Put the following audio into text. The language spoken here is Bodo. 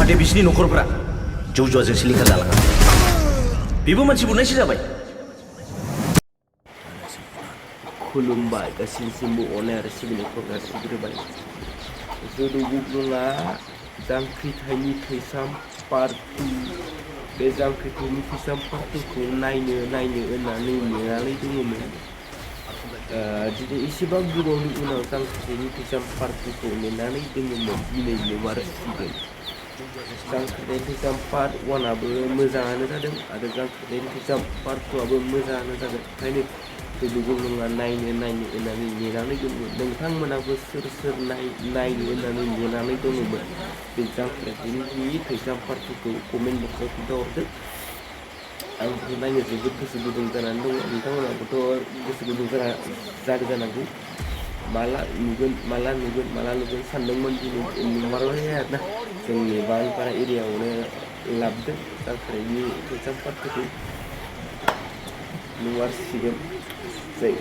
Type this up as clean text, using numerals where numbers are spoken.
जाहाथे बिसिनि न'खरफोरा जौ जुवाजों सिलिंखार जालाङा बेबो मानसि बुनायसो जाबाय खुलुमबाय गासैनिसिमबो अननाय आरो सिबिनायखौ जासिग्रोबाय जोदौ गब्लंआ जांख्रिथायनि थैसाम पार्ट 2 बे जांख्रिथायनि थैसाम पार्ट 2 खौ नायनो होननानै नेनानै दङमोन दिनै एसेबां गोबावनि उनाव जांख्रिथायनि थैसाम पार्ट 2 खौ नेनानै दङमोन दिनै नुमारसिगोन जांख्रिथायनि थैसाम पार्ट 1 आबो मोजाङानो जादों आरो जांख्रिथायनि थैसाम पार्ट 2 आबो मोजाङानो जादों ओंखायनो जोदौ गब्लंआ नायनो होननानै नेनानै दंमोन नोंथांमोनाबो सोर नायनो होननानै नेनानै दङमोन बे जांख्रिथायनि थैसाम पार्ट 2 खौ कमेन्ट बक्सआव खोन्थाहरदो आंथ' नायनो जोबोद गोसो गुदुं जानानै दङ नोंथांमोनाबोथ' गोसो गुदुं जादों जानांगौ माला नुगोन सानदोंमोन दिनै नुमारबाय आरोना जोंनि बागानपारा एरियायावनो लाबोदों जांख्रिथायनि थैसाम पार्ट 2 खौ नुमारसिगोन जाय